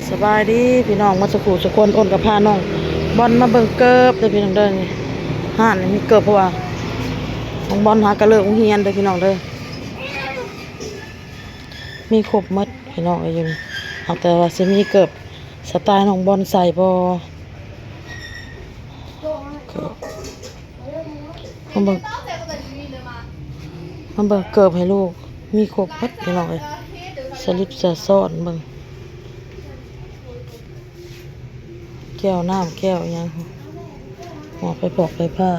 ສະບາຍດີພີ່ນ້ອງໝົດສູ່ຜູ້ສູ່ຄົນ. ໂອນກໍພານ້ອງບອນມາເບິ່ງເກີບເດີພີ່ນ້ອງເດີ. ນີ້ຮ້ານນີ້ມີເກີບ ເພາະວ່ານ້ອງບອນຫາກໍເລີກໂຮງຮຽນເດີພີ່ນ້ອງເດີ. ມີຄົບໝົດພີ່ນ້ອງເອີຍຢູ່ນີ້. ເອົາແຕ່ວ່າຊິມີເກີບສະໄຕລ໌ນ້ອງບອນໃສ່ບໍ່? ເກີບ ມາເບິ່ງ ມາເບິ່ງເກີບໃຫ້ລູກ. ມີຄົບໝົດພີ່ນ້ອງເອີຍ. ສະລິບ ເສື້ອຊ້ອນ ເບິ່ງ ແກ້ວນ້ຳ ແກ້ວຫຍັງ ໝໍ້ໄຟຟອກໄຟຟ້າ.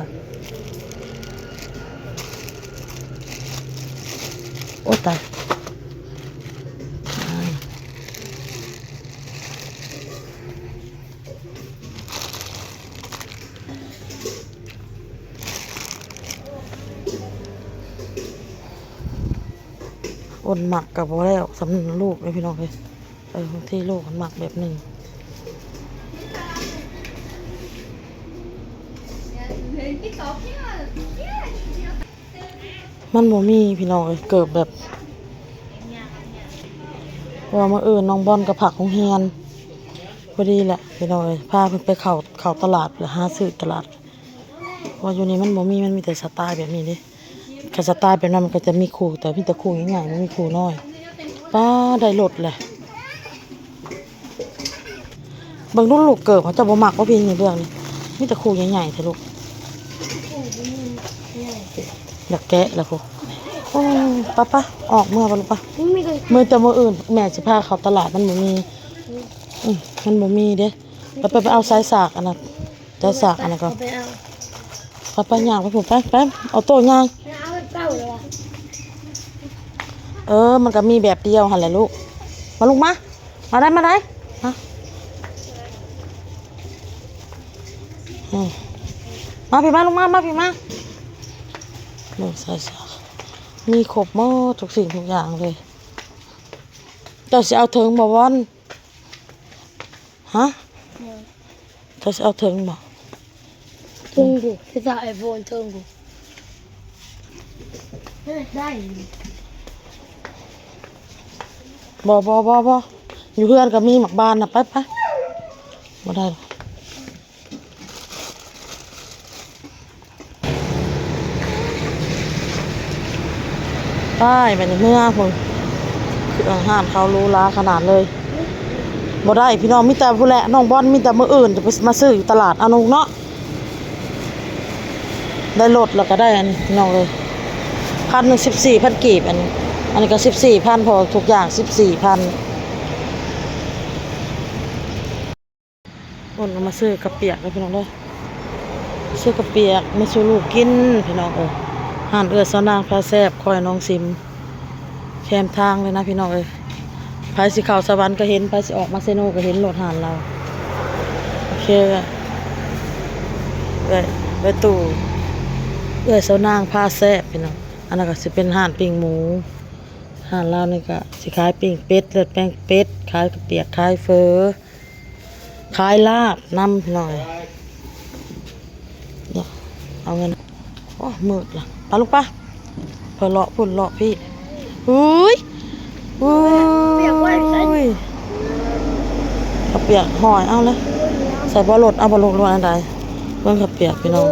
ໂອ້ ຕາຍ. ໂອນມັກກໍບໍ່ແລ້ວ ສຳລັບລູກເດ້ພີ່ນ້ອງເອີຍ. ເອີ ບາງທີລູກມັນມັກແບບໜຶ່ງ. ມັນບໍ່ມີພີ່ນ້ອງເອີຍ ເກີບແບບ ເພາະວ່າມື້ອື່ນນ້ອງບອນກໍພັກໂຮງຮຽນ ພໍດີແຫຼະພີ່ນ້ອງເອີຍ. ພາເພິ່ນໄປເຂົ້າ ເຂົ້າຕະຫຼາດ ແລ້ວຫາຊື້ຕະຫຼາດ. ວ່າຢູ່ນີ້ມັນບໍ່ມີ ມັນມີແຕ່ສະໄຕລ໌ແບບນີ້ເດ້. ຄັນສະໄຕລ໌ແບບນັ້ນມັນກໍຈະມີຄູ່ ແຕ່ມີແຕ່ຄູ່ໃຫຍ່ໆ ບໍ່ມີຄູ່ນ້ອຍ. ປ້າ ໄດ້ລົດແຫຼະ. ເບິ່ງດູລູກ ເກີບເຂົາເຈົ້າບໍ່ມັກບໍ່ພີ້ນີ້ ເລື່ອງນີ້ ມີແຕ່ຄູ່ໃຫຍ່ໆແທ້ລູກ. ຢາກແກະແລ້ວພຸ້ນ. ໂອ້ ໄປໆ ອອກເມືອໄປລູກໄປ. ມີແຕ່ມື້ອື່ນແມ່ຊິພາເຂົ້າຕະຫຼາດ ມັນບໍ່ມີ. ອື ມັນບໍ່ມີເດ້. ໄປໆ ໄປເອົາສາຍສາກອັນນັ້ນ. ເຈົ້າສາກອັນນັ້ນກໍ ເອົາໄປເອົາ ໄປ ໄປ ຍ່າງໄປພຸ້ນ ໄປ ໄປ ເອົາໂຕ້ຍ່າງ. ເອົາເກົ່າແລ້ວຫວາ? ເອີ ມັນກໍມີແບບດຽວຫັ້ນແຫຼະລູກ. ມາລູກມາ ມາໄດ້ ມາໄດ້ ມາ ອືມ ມາພີ້ມາ ລູກມາ ມາພີ້ມາ. ເບິ່ງໃສ່ຊະ ມີຄົບໝົດທຸກສິ່ງທຸກຢ່າງເລີຍ. ເຈົ້າຊິເອົາເຖິງບໍ່ ວອນ? ຮະ? ເຈົ້າຊິເອົາເຖິງບໍ່? ເຖິງພຸ້ນ ຄືຈະໄອໂຟນເຖິງພຸ້ນ. ເອີ ໄດ້. ບໍ່ ບໍ່ ບໍ່ ບໍ່ ຢູ່ເຮືອນກໍມີໝາກບານນະ ໄປ ໄປ. ບໍ່ໄດ້. ໄປ ບາດນີ້ເມືອພຸ້ນ ເຄື່ອງຮ້ານເຂົາຫຼູຫຼາຂະໜາດເລີຍ. ບໍ່ໄດ້ພີ່ນ້ອງ ມີແຕ່ພຸ້ນແຫຼະ ນ້ອງບອນ ມີແຕ່ມື້ອື່ນຈະໄປ ມາຊື້ຢູ່ຕະຫຼາດເອົາເນາະ. ໄດ້ລົດແລ້ວກໍໄດ້ອັນນີ້ພີ່ນ້ອງເອີຍ ພັນໜຶ່ງ ສິບສີ່ພັນກີບ. ອັນນີ້ ອັນນີ້ກໍສິບສີ່ພັນ ເພາະທຸກຢ່າງສິບສີ່ພັນ. ໂອນກໍມາຊື້ເຂົ້າປຽກເດີພີ່ນ້ອງເດີ ຊື້ເຂົ້າປຽກມາສູ່ລູກກິນພີ່ນ້ອງເອີຍ. ຮ້ານເອື້ອຍສາວນາງພາແຊບ ຂ້ອຍນ້ອງຊິມ ແຄມທາງເລີຍນະພີ່ນ້ອງເອີຍ. ໃຜຊິເຂົ້າສະຫວັນກໍເຫັນ ໃຜຊິອອກມາເຊໂນກໍເຫັນໂລດຮ້ານລາວ. ໂອເຄ ເອື້ອຍ ເອື້ອຍຕູ້ ເອື້ອຍສາວນາງພາແຊບພີ່ນ້ອງ. ອັນນັ້ນກໍຊິເປັນຮ້ານປີ້ງໝູ ຮ້ານລາວນີ້ກໍຊິຂາຍປີ້ງເປັດ ເລືອດແປງເປັດ ຂາຍເຂົ້າປຽກ ຂາຍເຝີ ຂາຍລາບນຳພີ່ນ້ອງເອີຍ. ເອົາເງິນ ໂອ້ ມືດລະ ໄປລູກໄປ. ເພິ່ນເລາະພຸ້ນເລາະພີ້. ເຮີ້ຍ ເຮີ້ຍ ເຂົ້າປຽກຫ້ອຍ ເອົາເລີຍ. ໃສ່ບໍ່ລົດ ເອົາບໍ່ລູກ ຫຼືວ່າອັນໃດ? ເບິ່ງເຂົ້າປຽກພີ່ນ້ອງ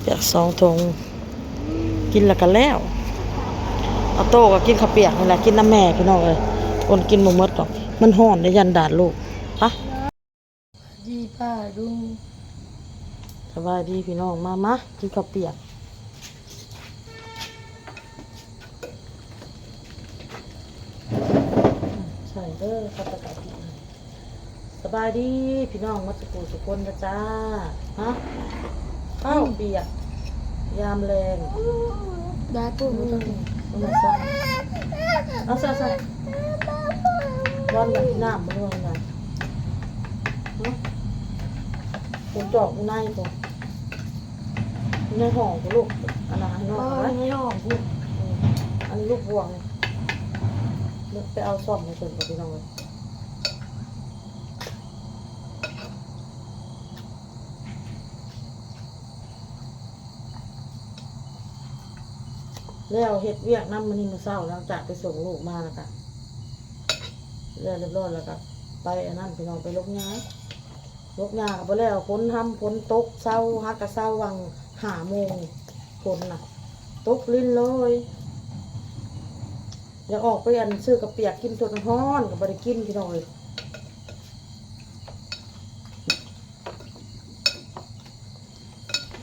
ປຽກສອງຖົງ. ກິນແລ້ວກໍແລ້ວ. ອາໂຕ້ກໍກິນເຂົ້າປຽກນີ້ແຫຼະ ກິນນຳແມ່ພີ່ນ້ອງເອີຍ. ຄົນກິນບໍ່ໝົດດອກ ມັນຮ້ອນເດ້ ຢ້ານດາດລູກ. ປະ ດີປ້າລຸງ ສະບາຍດີພີ່ນ້ອງ ມາ ມາ ກິນເຂົ້າປຽກ. ໃສ່ເດີ ຂ້າພະເຈົ້າກິນ. ສະບາຍດີພີ່ນ້ອງໝົດສູ່ຜູ້ສູ່ຄົນເດີຈ້າ. ຮະ ເຂົ້າປຽກຍາມແລງ ໄດ້ປຸ້ມ ອືມ ເອົາມາໃສ່ ເອົາໃສ່ ໃສ່ ວາງກັບນ້ຳບໍ່ຮູ້ນະ. ຮະ ຄົນຈອກຢູ່ໃນພຸ້ນ ຢູ່ໃນຫ້ອງພຸ້ນລູກ. ອັນນັ້ນໃຫ້ນ້ອງເອົາໄວ້ ໃນຫ້ອງພຸ້ນ. ອືມ ອັນນີ້ລູກບ່ວງນີ້ ໄປເອົາຊ້ອມໃຫ້ເພິ່ນກ່ອນ ພີ່ນ້ອງເອີຍ. ແລ້ວເຮັດວຽກນຳມື້ນີ້ ມື້ເຊົ້າ ຫຼັງຈາກໄປສົ່ງລູກມາແລ້ວກະ ແລ້ວຮຽບຮ້ອຍແລ້ວກໍໄປອັນນັ້ນ ພີ່ນ້ອງ ໄປລົກຫຍ້າ. ລົກຫຍ້າກໍບໍ່ແລ້ວ ຝົນຮຳ ຝົນຕົກ ເຊົາ ຫາກະເຊົາຫວ່າງຫ້າໂມງ ຝົນນະຕົກລິນເລີຍ. ຢາກອອກໄປອັນຊື້ເຂົ້າປຽກກິນສົດຮ້ອນໆ ກໍບໍ່ໄດ້ກິນ ພີ່ນ້ອງເອີຍ.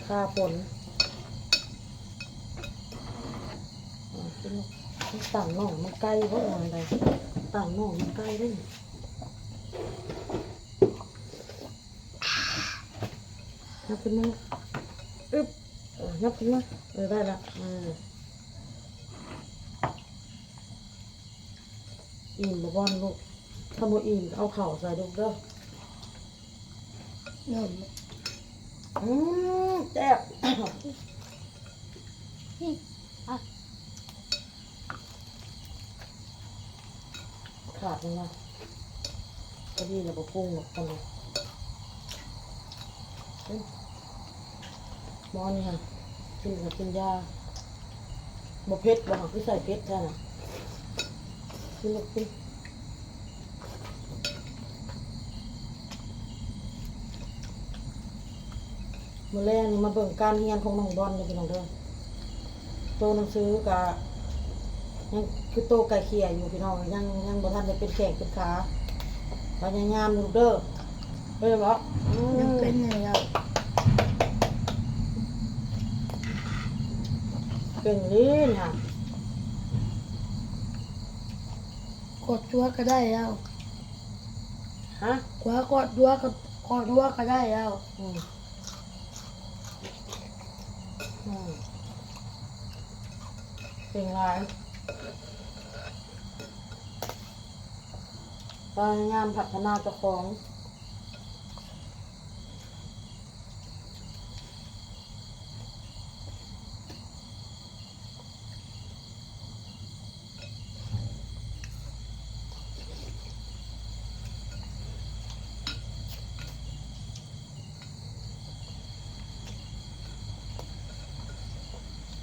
ຄ່າຝົນ ອ່າ ຕັ້ງໜໍ່ມັນໄກບໍ່ ວ່າໃດ ຕັ້ງໜໍ່ມັນໄກເດ້. ຍັບຂຶ້ນມາ ອຶບ ເອີ ຍັບຂຶ້ນມາ ເອີ ໄດ້ລະ ເອີ. ອີ່ມບໍ່ບ່ອນລູກ? ຖ້າບໍ່ອີ່ມກໍເອົາເຂົ້າໃສ່ລູກເດີ. ອືມ ແຊບ. ຂາດມັນວ່າ ພໍດີລະບໍ່ປຸງດອກ ປານໃດ. ໝໍນີ້ຫັ້ນ ກິນກໍກິນຢາ. ບໍ່ເຜັດບໍ່? ຄືໃສ່ເຜັດແທ້ນະ. ກິນລູກກິນ. ມື້ແລງນີ້ມາເບິ່ງການຮຽນຂອງນ້ອງບອນເດີ ພີ່ນ້ອງເດີ. ໂຕໜັງສືກະຍັງຄືໂຕໄກ່ເຂ່ຍຢູ່ ພີ່ນ້ອງ, ຍັງ ຍັງບໍ່ທັນໄດ້ເປັນແຂ້ງເປັນຂາ. ພະຍາຍາມຢູ່ເດີ. ເປັນບໍ່? ອືມ ຍັງເປັນຢູ່. ເກັ່ງອີ່ຫຼີນະ. ກອດຕົວກໍໄດ້ແລ້ວ. ຮະ? ຕົວ ກອດຕົວກໍ ກອດຕົວກໍໄດ້ແລ້ວ. ອືມ ອືມ ເກັ່ງຫຼາຍ. ພະຍາຍາມພັດທະນາເຈົ້າຂອງ.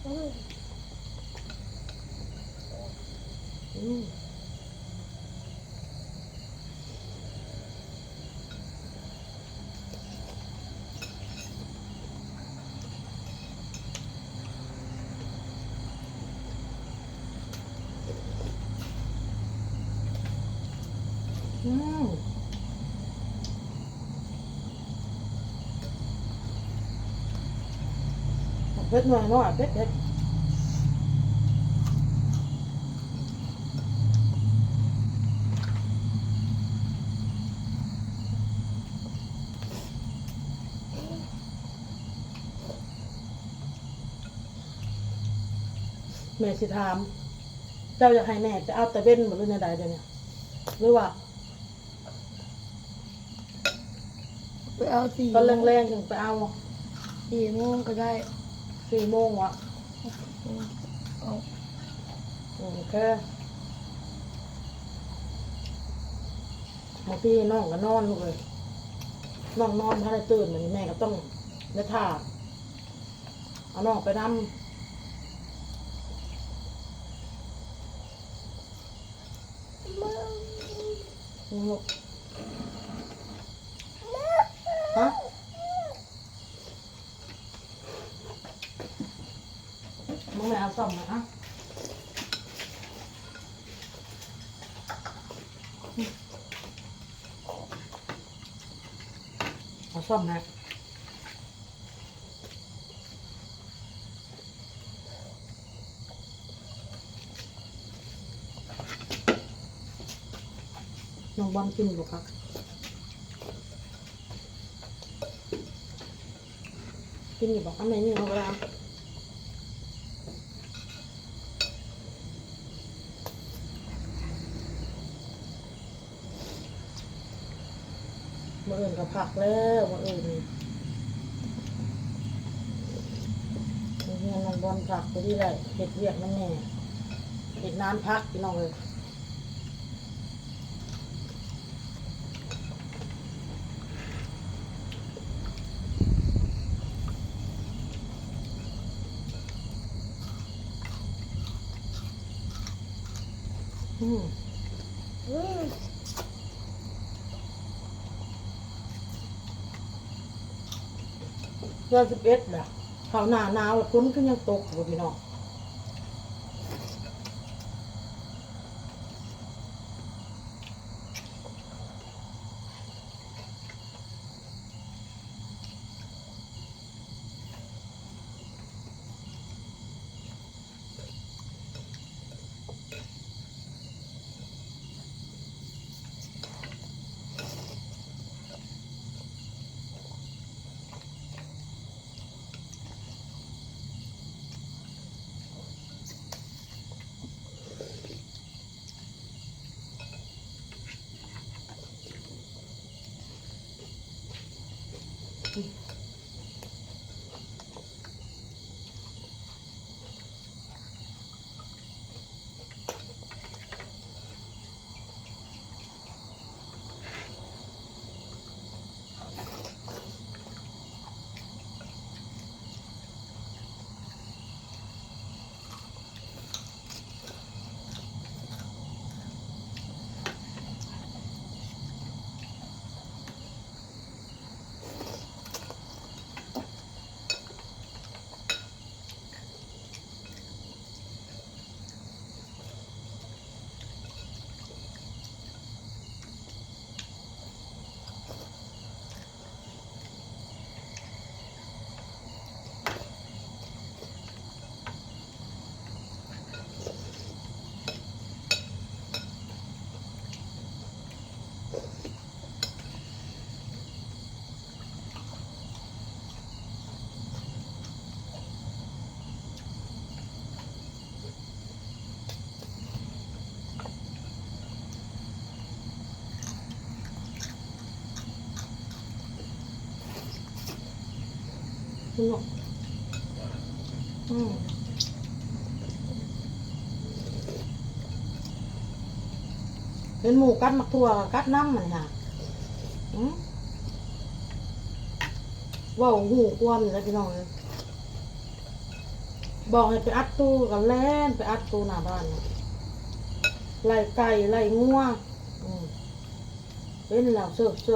ອືມ ອືມ. ອືມ ເຜັດໜ້ອຍໆ ເຜັດໆ. ແມ່ຊິຖາມ ເຈົ້າຢາກໃຫ້ແມ່ໄປເອົາແຕ່ເວັນບໍ່ ຫຼືແນວໃດດຽວນີ້ ຫຼືວ່າ ໄປເອົາສີ່ ຕອນແລງໆ ຈັ່ງໄປເອົາ ສີ່ໂມງກໍໄດ້. ສີ່ໂມງຫວາ? ເອົາ ໂອເຄ. ບາງທີນ້ອງກໍນອນລູກເອີຍ, ນ້ອງນອນບໍ່ທັນໄດ້ຕື່ນ, ບາດນີ້ແມ່ກໍຕ້ອງໄດ້ຖ້າ ເອົານ້ອງໄປນຳ. ຫຍັງລູກ? ຮະ? ມາແມ່ເອົາສ້ອມມາ ອະ ເອົາສ້ອມມາ. ນ້ອງບອນກິນບໍ່ຄັກ? ກິນຢູ່ບໍ່? ເອົາແມ່ນີ້ເອົາກໍໄດ້. ມື້ອື່ນກໍພັກແລ້ວ ມື້ອື່ນນີ້ ໂຮງຮຽນນ້ອງບອນພັກ ພໍດີແຫຼະ ເຮັດວຽກນຳແມ່ ເຮັດນານພັກ ພີ່ນ້ອງເອີຍ. ອືມ ອືມ. ເດືອນສິບເອັດແລ້ວ ເຂົ້າໜ້າໜາວແລ້ວ ຝົນຄືຍັງຕົກຢູ່ພີ່ນ້ອງ. ອືມ ເຫັນໝູກັດໝາກຖົ່ວກໍກັດນຳ ອັນນີ້ຫາ ອືມ ເວົ້າຮູ້ຄວາມນີ້ແຫຼະພີ່ນ້ອງເອີຍ. ບອກໃຫ້ໄປອັດຕູ້ກໍແລ່ນໄປອັດຕູ້ໜ້າບ້ານ ໄລ່ໄກ່ໄລ່ງົວ ອືມ ເປັນແລ້ວເຊີກໆ.